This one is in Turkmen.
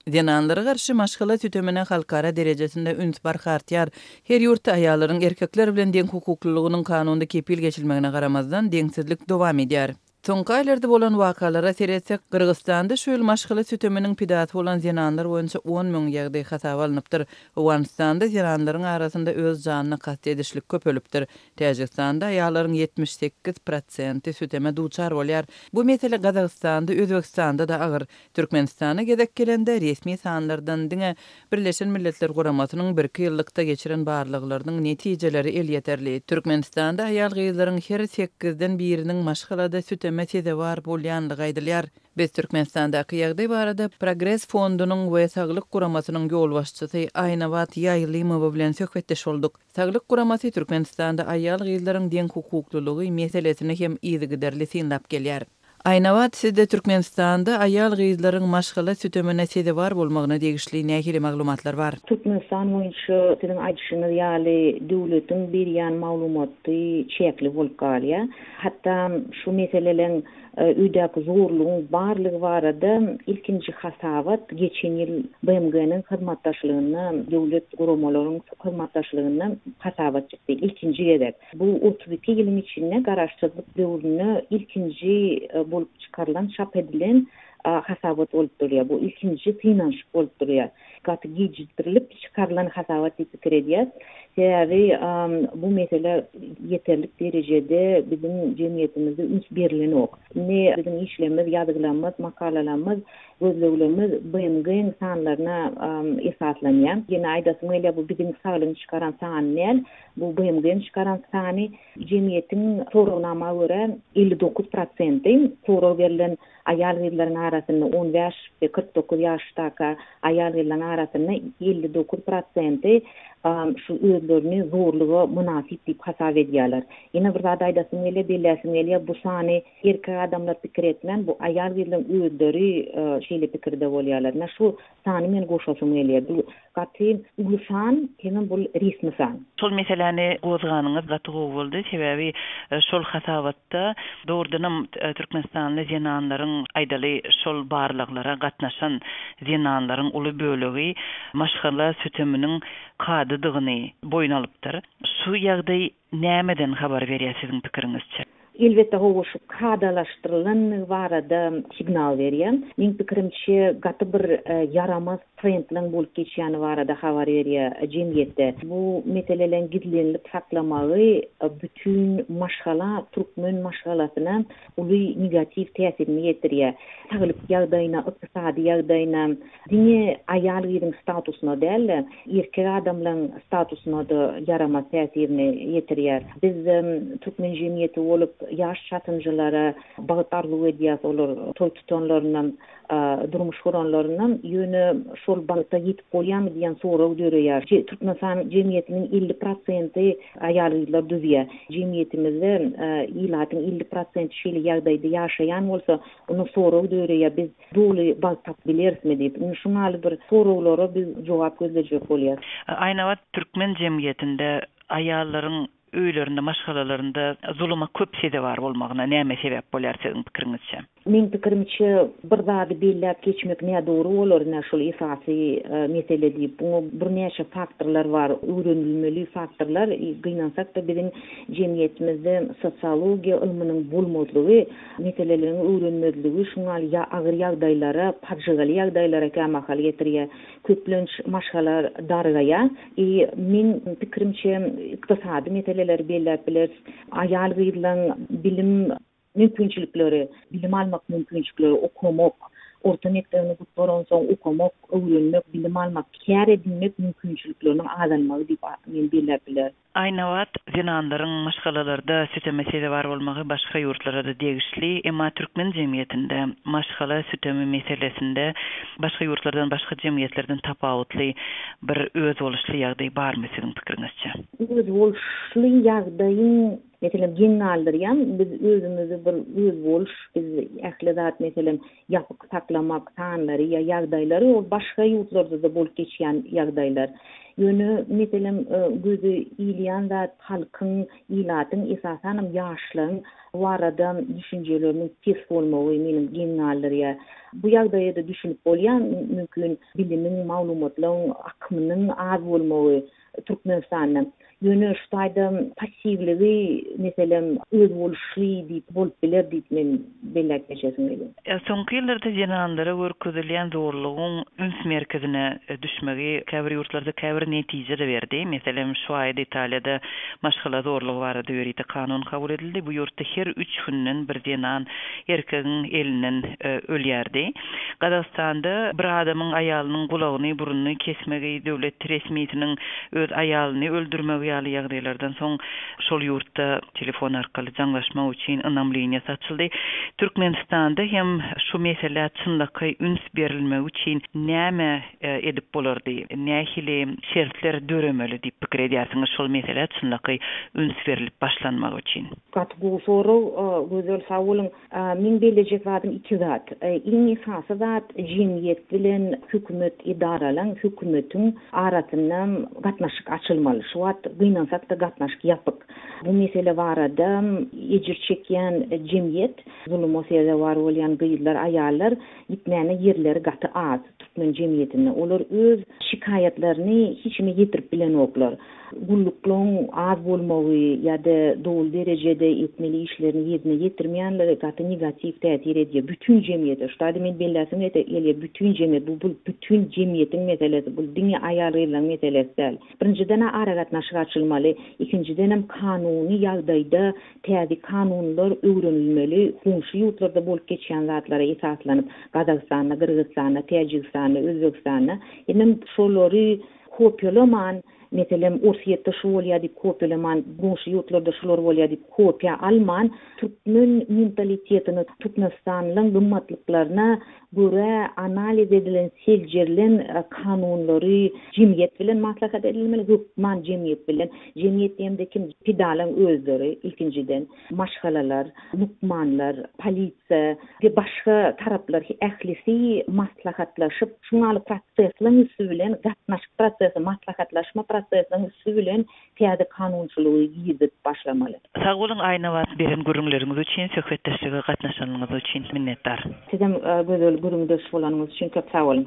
Zenanlara garşy maşgala sütemine halkara derejesinde üns barha artýar. Her ýurtda aýallaryň erkekler bilen deňhukuklylygynyň kanunda kepil geçilmegine garamazdan, deňsizlik dowam edýär. Soňky aýlarda bolan wakalara seretsek, Gyrgyzystanda şu ýyl maşgala süteminiň pidasy bolan zenanlar boýunça 10,000 ýagdaý hasaba alnypdyr. Owganystanda zenanlaryň arasynda öz janyna kast edişlik köpelipdir. Täjigistanda aýallaryň 78 prosenti süteme duçar bolýar. Bu mesele Gazagystanda, Özbegistanda-da agyr. Türkmenistana gezek gelende, resmi sanlardan diňe Birleşen Milletler Guramasynyň birki ýyllykda geçiren barlaglarynyň netijeleri elýeterli. Türkmenistanda aýal-gyzlaryň her sekizden biriniň maşgalada süteme sezewar bolýanlygy aýdylýar. Biz Türkmenistandaky ýagdaý barada Progres fondunyň we Saglyk guramasynyň ýolbaşçysy Aýnabat Ýaýlymowa bilen söhbetdeş bolduk. Saglyk guramasy Türkmenistanda aýal-gyzlaryň deňhukuklylygy meselesini hem yzygiderli synlap gelýär. Aýnabat, sizde Türkmenistanda aýal-gyzlaryň maşgala sütemine sezewar bolmagyna degişli nähili maglumatlar bar? Türkmenistan boýunça siziň aýdyşyňyz ýaly döwletiň berýän maglumaty çäkli bolup galýar. Hatda şu meseleleň öýdäki zorlugyň barlygy barada ilkinji hasabat geçen ýyl BMG-niň hyzmatdaşlygynda, döwlet guramalaryň hyzmatdaşlygynda hasabat çykdy ilkinji gezek. Bu 32 ýylyň içinde Garaşsyzlyk döwründe ilkinji bolup çykarylan, çap edilen hasabat bolup durýar. Bu ilkinji synanyşyk bolup durýar. Gaty gijikdirilip çykarylan hasabat diýip pikir edýäs. Sebäbi bu mesele ýeterlik derejede biziň jemgyýetimizde üns berilenok. Indi biziň işlerimiz, ýazgylarymyz, makalalarymyz, gözleglerimiz BMG-niň sanlaryna esaslanýar. Ýene aýdasym gelýär, bu biziň saglygyň çykaran sany däl. Bu BMG-niň çykaran sany. Jemgyýetiň soragnama görä 59 prosenti sorag berlen aýal-gyzlaryň arasynda 15 we 49 ýaşdaka aýal-gyzlaryň arasynda 59 prosenti şu özlerini zorluga mynasyp diýip hasap edýärler. Ýene bir zat aýdasym gelýär, belläsim gelýär, bu sany erkek adamlar pikir etmän, bu aýal-gyzlaryň özleri şeýle pikirde bolýarlar. Ine şu sany men goşasym gelýär. Bu Gaty uly san, hemem bul resmi san. Şol meseläni gozganyňyz gaty gowy boldy. Sebäbi şol hasabatda dogrudanam türkmenistanly zenanlaryň, aýdaly, şol barlaglara gatnaşan zenanlaryň uly bölegi maşgala süteminiň kadadygyny boýun alypdyr. Şu ýagdaý Nämeden habar berýär siziň pikiriňizçe? Elbetde hawa şu kadalaşdyrylandygy barada signal berýär. Meň pikirimçe gaty bir ýaramaz trendleň bolup geçýäni barada habar berýär jemgyýetde. Bu meseleleň gizlenilip saklamagy bütin maşgala türkmen maşgalasyna uly negatiw täsirini ýetirýär. Saglyk ýagdaýyna, ykdysady ýagdaýyna, diňe aýal-gyzyň statusyna däl-de, erkek adamlaryň statusyna-da ýaramaz täsirini ýetirýär. Biz türkmen jemgyýeti bolup, ýaş çatynjylara bagt arzuw edýäris, olar toý tutanlaryndan, durmuş guranlaryndan, ýöne şol bagta ýetip bolýarmy diýen sorag döreýär. Türkmenistan jemgyýetiniň 50 prosenti aýal-gyzlar düzýär. Jemgyýetimizde ilatyň 50 prosenti şeýle ýagdaýda ýaşaýan bolsa, onda sorag döreýär, biz doly bagt tapyp bilerismi diýip. Indi şuň ýaly bir soraglara biz jogap gözlejek bolýas. Aýnabat, türkmen jemgyýetinde aýallaryň öýlerinde, maşgalalarynda zuluma köp sezewar bolmagyna näme sebäp bolýar siziň pikiriňizçe? Meň pikirimçe, bir zady belläp geçmek nädogry bolar, ine şol esasy mesele diýip. Buňa birnäçe faktorlar bar, öwrenilmeli faktorlar. Gynansak-da biziň jemgyýetimizde sosiologiýa ylmynyň bolmazlygy, meseleleriň öwrenmezligi şuňa agyr ýagdaýlara, pajygaly ýagdaýlara kämahal getirýär. Köplenç maşgala dargaýar. I meň pikirimçe, ykdysady meseleleri belläp bileris. Aýal-gyzlaň bilim mümkinçilikleri, bilim almak mümkinçilikleri, okamak, orta mekdebini gutaransoň okamak, öwrenmek, bilim almak, kär edinmek mümkinçilikleriniň azalmagy diýip men belläp bilerin. Aýnabat, zenanlaryň maşgalalarda süteme sezewar bolmagy başga ýurtlara-da degişli, emma türkmen jemgyýetinde maşgala sütemi meselesinde başga ýurtlardan, başga jemgyýetlerden tapawutly bir özboluşly ýagdaý barmy siziň pikiriňizçe? Özboluşly ýagdaýyň, meselem, geň galdyrýan, biz özümizi bir özboluş, biz ähli zat, meselem, ýapyk saklamak sanlary ýa ýagdaýlary ol başga ýurtlarda-da bolup geçýän ýagdaýlar. Ýöne, meselem, göze ilýän zat halkyň, ilatyň, esasanam ýaşlaryň bu barada düşünjeleriniň pes bolmagy meni geň galdyrýar. Bu ýagdaýa-da düşünip bolýar, mümkin bilimiň, maglumatlaryň akymynyň az bolmagy Türkmenistanda. Ýöne şu taýda passiwligi, meselem, özboluşly diýip bolup biler diýip men belläp geçesim gelýär. Soňky ýyllarda zenanlara görkezilýän zorlugyň üns merkezine düşmegi käbir ýurtlarda käbir netije-de berdi. Meselem, şu aýda Italiýada maşgala zorlugy barada ýörite kanun kabul edildi. Bu ýurtda her üç günden bir zenan erkegiň elinden ölýärdi. Gazagystanda bir adamyň aýalynyň gulagyny, burnuny kesmegi, döwlet resmisiniň öz aýalyny öldürmegi ýaly ýagdaýlardan soň şol ýurtda telefon arkaly jaňlaşmak üçin ynam liniýasy açyldy. Türkmenistanda hem şu meselä çynlakaý üns berilmegi üçin näme edip bolardy, nähili şertler döremeli diýip pikir edýärsiňiz şol meselä çynlakaý üns berlip başlanmagy üçin? Gaty gowy sorag, Gözel sag boluň. Meň bellejek zadym iki zat. Iň esasy zat jemgyýet bilen hökümet edaralaň, hökümetiň arasynda gatnaşyk açylmaly. Şu wagt gynansak-da gatnaşyk ýapyk. Bu mesele barada ejir çekýän jemgyýet, zuluma sezewar bolýan gyzlar, aýallar gitmäne ýerleri gaty az türkmen jemgyýetinde. Olar öz şikaýatlaryny hiç kime ýetirip bilenoklar. Gulluklaryň az bolmagy ýa-da doly derejede etmeli işlerini ýerine ýetirmeýänligi gaty negatiw täsir edýär bütin jemgyýete. Şu taýda men belläsim gelýär, bütin jemgyýet, bu bu bütin jemgyýetiň meselesi, bu diňe aýal-gyzlaryň meselesi däl. Birinjiden-ä aragatnaşyk açylmaly, ikinjidenem kanuny ýagdaýda täze kanunlar öwrenilmeli, goňşy ýurtlarda bolup geçýän zatlara esaslanyp, Gazagystanda, Gyrgyzystanda, Täjigistanda, Özbegistanda, hemem şolary kopiýalaman, meselem, Orsýetde şu bolýar diýip kopiýalaman, goňşy ýurtlarda şular bolýar diýip kopiýa alman, türkmen mentalitetine, türkmenistanlyň gymmatlyklaryna görä analiz edilen, seljerilen kanunlary jemgyýet bilen maslahat edilmeli, hökman jemgyýet bilen. Jemgyýet diýemde kim? Pidalaň özleri ilkinjiden, maşgalalar, lukmanlar, polisiýa we başga taraplar ählisi maslahatlaşyp, şuň ýaly prosesleň üsti bilen, gatnaşyk prosesi, maslahatlaşma prosesiniň üsti bilen täze kanunçylygy girizip başlamaly. Sag boluň Aýnabat beren gürrüňleriňiz üçin söhbetdeşlige gatnaşanyňyz üçin minnetdar. Sizem Gözel gürrüňdeş bolanyňyz üçin köp sag boluň.